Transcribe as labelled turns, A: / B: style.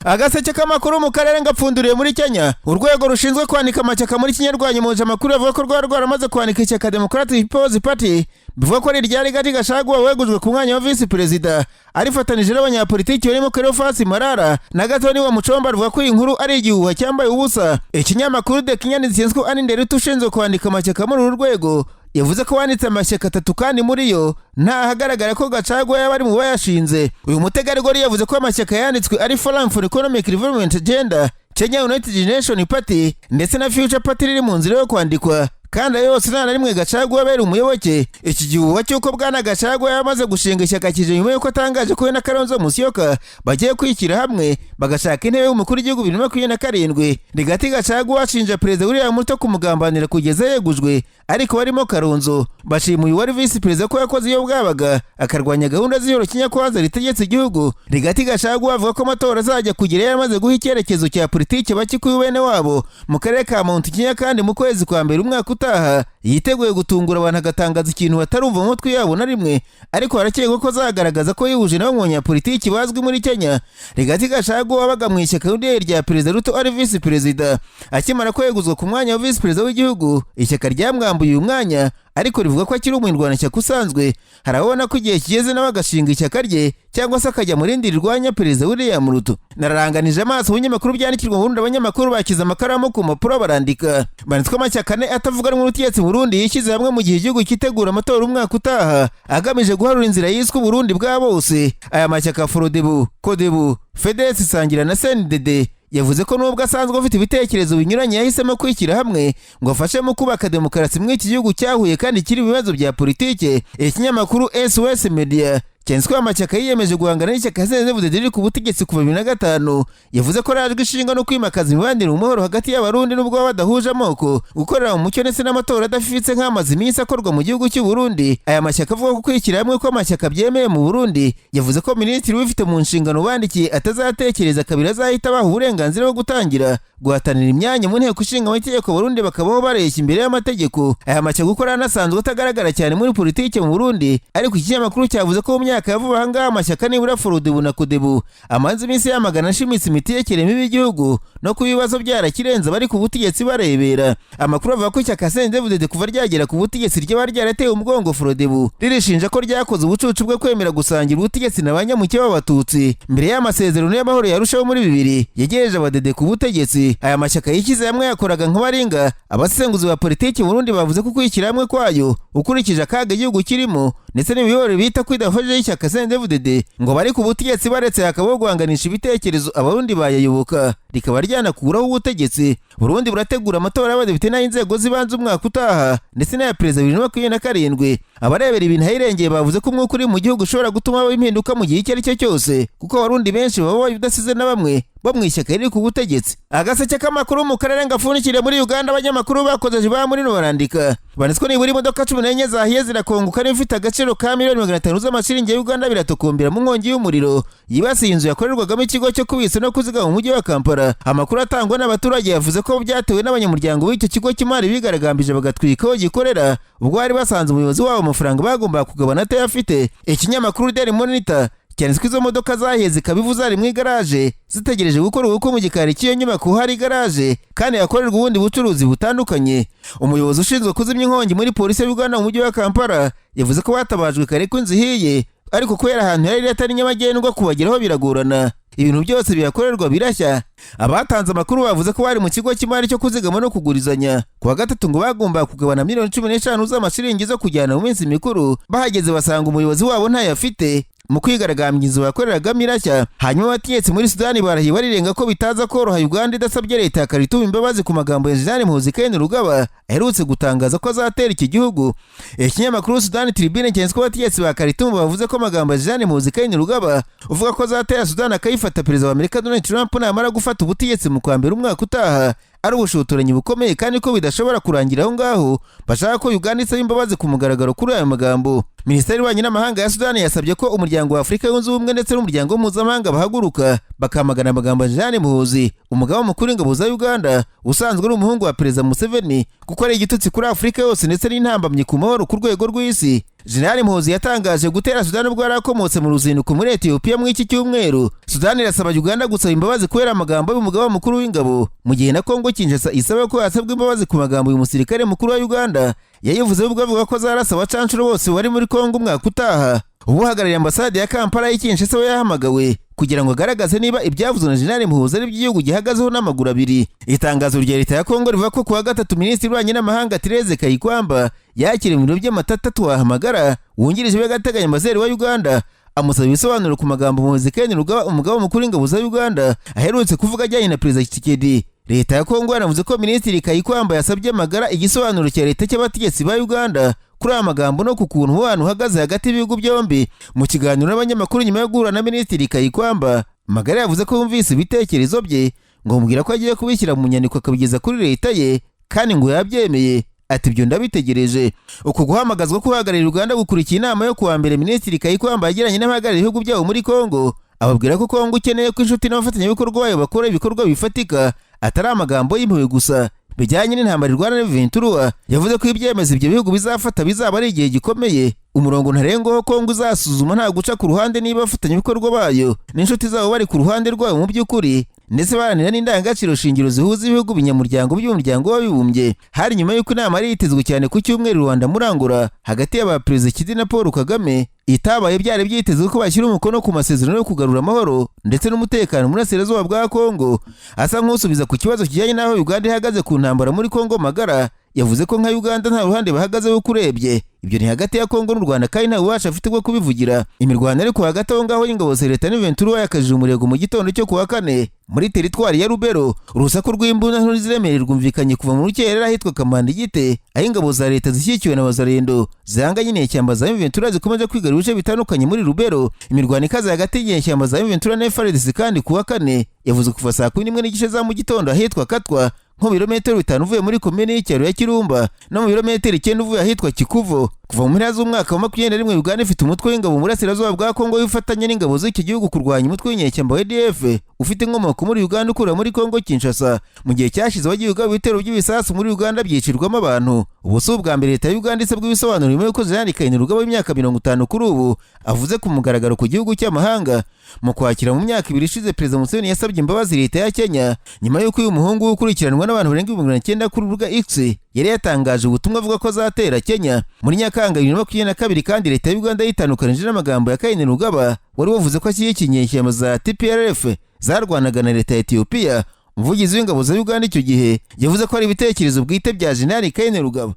A: Agaseke k'amakuru mu karere ngapfunduriye muri Kenya. Urwego rushinzwe kwandika amashyaka muri Kenya rwanyumuje amakuru avuga ko rwari rwaramaze kwandika ishyaka Democratic People's Party, bivuga ko ari irya Rigathi Gachagua wegujwe ku mwanya wa visi perezida arifatanije n'abanyapolitiki barimo Cleophas Malala na Gathoni Wamuchomba. Ruvuga ko iyi nkuru ari igihuha cyambaye ubusa. Ikinyamakuru The Kenyan gishinzwe Anne Nderitu ushinzwe kwandika amashyaka muri uru rwego yavuze ko wanditse amashyaka atatu kandi muri yo nta hagaragara ko Gachagua yaba ari mu bayashinze. Uyu mutegarugori yavuze ko amashyaka yanditswe ari Forum for Economic Development Agenda, Kenya United Nation Party ndetse na Future Party riri mu nzira yo kwandikwa, kandi ayo yose nta na rimwe Gachagua abera umuyoboke. Iki gihuha cy'uko bwana Gachagua yamaze gushinga ishyaka kije nyuma y'uko atangaje ko we na Kalonzo Musyoka bagiye kwishyira hamwe bagashaka intebe y'umukuru w'igihugu 2027. Rigathi Gachagua ashinja Perezida William Ruto kumugambanira kugeza yegujwe, ariko barimo Kalonzo bashimuye uwari visi perezida ko yakoze iyo bwabaga akarwanya gahunda z'ihoro kinyakwaza ritegetse igihugu. Rigathi Gachagua avuga ko amatora azajya kugera yaramaze guha icyerekezo cya politiki Abakikuyu bene wabo mu karere ka Mount Kenya, kandi mu kwezi kwa mbere umwaka utaha yiteguye gutungura abantu agatangaza ikintu batarumva mu matwi yabo na rimwe, ariko harakekwa ko azagaragaza ko yihuje na bamwe mu banyapolitiki bazwi muri Kenya. Rigathi Gachagua wabaga mu ishyaka UDA rya Perezida Ruto ari visi perezida, akimara kweguzwa ku mwanya wa visi perezida w'igihugu, ishyaka ryamwambuye uyu mwanya ariko rivuga ko akiri umurwanashyaka usanzwe. Hari ababona ko igihe kigeze nawe agashinga ishyaka rye cyangwa se akajya mu rindi rirwanya Perezida William Ruto. Nararanganije amaso mu binyamakuru byandikirwa mu Burundi, abanyamakuru bakize amakaramu ku mpapuro barandika. Banditswe amashyaka ane atavuga rumwe n'ubutegetsi mu Burundi yishyize hamwe mu gihe igihugu cyitegura amatora umwaka utaha, agamije guharura inzira yiswe Uburundi bwa bose. Aya mashyaka, Frodebu, Kodebu, Fedesi Sangira na CNDD, yavuze ko nubwo asanzwe afite ibitekerezo binyuranye yahisemo kwishyira hamwe ngo afashe mu kubaka demokarasi muri iki gihugu cyahuye kandi kiri mu bibazo bya politike. Ikinyamakuru SOS Media cyanditsweho amashyaka yiyemeje guhangana n'ishyaka CNDD riri ku butegetsi kuva 2005. Yavuze ko rajwe ishinga no kwimakaza imibanire mu mahoro hagati y'Abarundi n'ubwo baba badahuje amoko, gukorera mu mucyo ndetse n'amatora adafifitse nk'amaze iminsi akorwa mu gihugu cy'u Burundi. Aya mashyaka avuga ko kwishyira hamwe kw'amashyaka byemeye mu Burundi. Yavuze ko minisitiri ubifite mu nshingano bandikiye atazatekereza kabiri, azahita abaha uburenganzira bwo gutangira guhatanira imyanya mu Nteko Ishinga Amategeko, Abarundi bakabaho bareshya imbere y'amategeko. Aya mashyaka uko anasanzwe atagaragara cyane muri politike mu Burundi, ariko iki kinyamakuru cyavuze ko mu myaka ya vuba ahangaha amashyaka nibura Frodebu na Kodebu amaze iminsi yamagana ashimitse imitegekere mibi y'igihugu no kuba ibibazo byarakirenze abari ku butegetsi barebera. Amakuru avuga ko ishyaka CNDD-FDD kuva ryagera ku butegetsi ryaba ryaratewe umugongo Frodebu, ririshinja ko ryakoze ubucucu bwo kwemera gusangira ubutegetsi na ba nyamuke b'Abatutsi mbere y'amasezerano y'amahoro yarushaho muri bibiri yegereje Abadede ku butegetsi. Aya mashyaka yishyize hamwe yakoraga nk'abaringa. Abasesenguzi ba politiki mu Burundi bavuze ko kwishyira hamwe kwayo, ukurikije akaga igihugu kirimo ndetse n'imiyoborere bita kwidafashije y'ishyaka CNDD-FDD, ngo bari ku butegetsi baretse hakabaho guhanganisha ibitekerezo, Abarundi bayayoboka rikaba ryanakuraho ubutegetsi. Burundi burategura amatora y'abadepite n'ay'inzego z'ibanze umwaka utaha ndetse n'aya perezida 2027. Abarebera ibintu ahirengeye bavuze ko umwuka uri mu gihugu ushobora gutuma haba impinduka mu gihe icyo ari cyo cyose, kuko Abarundi benshi baba udasize na bamwe bo mu ishyaka riri ku butegetsi. Agaseke k'amakuru mu karere ngapfundikiriye muri Uganda. Abanyamakuru bakoze ba muri barandika banditswe nibura imodoka 14 zahiye zirakongoka n'ibifite agaciro ka miliyoni 500 z'amashiringi ya Uganda biratokombera mu nkongi y'umuriro yibasiye inzu yakorerwagamo ikigo cyo kubitsa no kuzigama mu mujyi wa Kampala. Amakuru atangwa n'abaturage yavuze ko byatewe n'abanyamuryango b'icyo kigo cy'imari bigaragambije bagatwika aho gikorera, ubwo bari basanze umuyobozi wabo amafaranga bagombaga kugabana atayafite. Ikinyamakuru Daily Monitor cyanditswe izo modoka zahiye zikaba ivu zari mu igaraje zitegereje gukora ubukwe. Mu gikari cy'iyo nyubako hari igaraje kandi hakorerwa ubundi bucuruzi butandukanye. Umuyobozi ushinzwe kuzimya inkongi muri polisi ya Uganda mu mujyi wa Kampala yavuze ko batabajwe kare ko inzu ihiye, ariko kubera ahantu yari atari nyabagendwa kubageraho biragorana, ibintu byose bihakorerwa birashya. Abatanze amakuru bavuze ko bari mu kigo cy'imari cyo kuzigama no kugurizanya ku wa gatatu, ngo bagombaga kugabana miliyoni 15 z'amashiringi zo kujyana mu minsi mikuru. Bahageze basanga umuyobozi wabo ntayo afite, mu kwigaragambya inzu bakoreragamo irashya. Hanyuma abategetsi muri Sudani barahiye barirenga ko bitaza koroha Uganda idasabye leta ya Khartoum imbabazi ku magambo ya Jenerali Muhoozi Kainerugaba aherutse gutangaza ko azatera iki gihugu. Ikinyamakuru Sudani Tribune cyanditse ko abategetsi ba Khartoum bavuze ko amagambo ya Jenerali Muhoozi Kainerugaba uvuga ko azatera Sudani akayifata perezida wa Amerika Donald Trump namara gufata ubutegetsi mu kwa mbere umwaka utaha ari ubushotoranyi bukomeye, kandi ko bidashobora kurangira aho ngaho. Bashaka ko Uganda isaba imbabazi ku mugaragaro kuri ayo magambo. Minisiteri y'Ububanyi n'Amahanga ya Sudani yasabye ko Umuryango wa Afurika Yunze Ubumwe ndetse n'umuryango mpuzamahanga bahaguruka bakamagana amagambo ya Jenerali Muhoozi, umugaba mukuru w'ingabo za Uganda usanzwe ari umuhungu wa Perezida Museveni, kuko ari igitutsi kuri Afurika yose ndetse n'intambamyi ku mahoro ku rwego rw'isi. Jenerali Muhoozi yatangaje gutera Sudani ubwo yari akomotse mu ruzinduko muri Etiyopiya muri iki cyumweru. Sudani irasaba Uganda gusaba imbabazi kubera amagambo y'umugaba mukuru w'ingabo, mu gihe na Kongo Kinshasa isaba ko yasabwa imbabazi ku magambo uyu musirikare mukuru wa Uganda yayivuze ubwo avuga ko azarasa abacanshuro bose bari muri Kongo umwaka utaha. Uhagarariye ambasade ya Kampala y'i Kinshasa we yahamagawe kugira ngo agaragaze niba ibyavuzwe na Jenerali Muhoozi ari iby'igihugu gihagazeho n'amaguru abiri. Itangazo rya leta ya Kongo rivuga ko kuwa gatatu Minisitiri w'Ububanyi n'Amahanga Thérèse Kayikwamba yakiriye mu biro by'amatata Twahamagara wungirije w'agateganyo ambasaderi wa Uganda, amusaba ibisobanuro ku magambo Muhoozi Kainerugaba, umugaba mukuru w'ingabo za Uganda, aherutse kuvuga ajyanye na Perezida Tshisekedi. Leta ya Kongo yanavuze ko Minisitiri Kayikwamba yasabye Magara igisobanuro cya leta cy'abategetsi ba Uganda kuri aya magambo no ku kuntu umubano uhagaze hagati y'ibihugu byombi. Mu kiganiro n'abanyamakuru nyuma yo guhura na Minisitiri Kayikwamba, Magara yavuze ko yumvise ibitekerezo bye, ngo amubwira ko agiye kubishyira mu nyandiko akabigeza kuri leta ye, kandi ngo yabyemeye. Ati: "Ibyo ndabitegereje." Uku guhamagazwa k'uhagarariye Uganda gukurikiye inama yo kuwa mbere Minisitiri Kayikwamba yagiranye n'abahagarariye ibihugu byabo muri Kongo, ababwira ko Kongo ikeneye ko inshuti n'abafatanyabikorwa bayo bakora ibikorwa bifatika, atari amagambo y'impuhwe gusa, bijyanye n'intambara irwana na Ventura. Yavuze ko ibyemezo ibyo bihugu bizafata bizaba ari igihe gikomeye, umurongo ntarengwaho Kongo izasuzuma nta guca ku ruhande niba abafatanyabikorwa bayo n'inshuti zabo bari ku ruhande rwabo mu by'ukuri, ndetse baharanira n'indangagaciro shingiro zihuza ibihugu binyamuryango by'Umuryango w'Abibumbye. Hari nyuma y'uko inama yari yitezwe cyane ku cyumweru Rwanda Murangura hagati y'aba Perezida Kidi na Paul Kagame itabaye. Byari byitezwe ko bashyira umukono ku masezerano yo kugarura amahoro ndetse n'umutekano mu burasirazuba bwa Kongo. Asa nk'usubiza ku kibazo kijyanye n'aho Uganda ihagaze ku ntambara muri Kongo, Magara yavuze ko nka Uganda nta ruhande bahagazeho kurebye ibyo ni hagati ya Kongo n'u Rwanda, kandi nta bubasha afite bwo kubivugira. Imirwano ariko hagati aho ngaho y'ingabo za leta n'Ventura yakajije umurego mu gitondo cyo kuwa kane muri teritwari ya Rubero. Urusaku rw'imbunda nto ziremereye rwumvikanye kuva mu rukerera ahitwa Kamandigite, aho ingabo za leta zishyigikiwe na Wazalendo zihanganye n'inyeshyamba za Ventura zikomeje kwigarurira ibice bitandukanye muri Rubero. Imirwano ikaze hagati y'inyeshyamba za Ventura na FARDC kandi kuwa kane yavuze kuva saa 11:30 za mu gitondo ahitwa Katwa, nko birometero 5 uvuye muri komini y'icyaro ya Kirumba, no mu birometero 9 uvuye ahitwa Kikuvo. Kuva mu mpera z'umwaka wa 21, Uganda ifite umutwe w'ingabo mu burasirazuba bwa Kongo wifatanya n'ingabo z'icyo gihugu kurwanya umutwe w'inyeshyamba wa ADF ufite inkomoko muri Uganda ukorera muri Kongo Kinshasa. Mu gihe cyashize wagiye ugaba ibitero by'ibisasu muri Uganda byicirwamo abantu. Ubu si ubwa mbere leta ya Uganda isabwa ibisobanuro nyuma y'uko Jenerali Kainerugaba w'imyaka 50 kuri ubu avuze ku mugaragaro ku gihugu cy'amahanga. Mu kwakira mu myaka 2 ishize, Perezida Museveni yasabye imbabazi leta ya Kenya nyuma y'uko uyu muhungu we ukurikiranwa n'abantu barenga 900,000 kuri urubuga X yari yatangaje ubutumwa avuga ko azatera Kenya muri Nyakanga 2022. Kandi leta ya Uganda yitandukanije n'amagambo ya Kainerugaba wari wavuze ko ashyigikiye inyeshyamba za TPLF zarwanaga na leta ya Ethiopia. Umuvugizi w'ingabo za Uganda icyo gihe yavuze ko ari ibitekerezo bwite bya Jenerali Kainerugaba.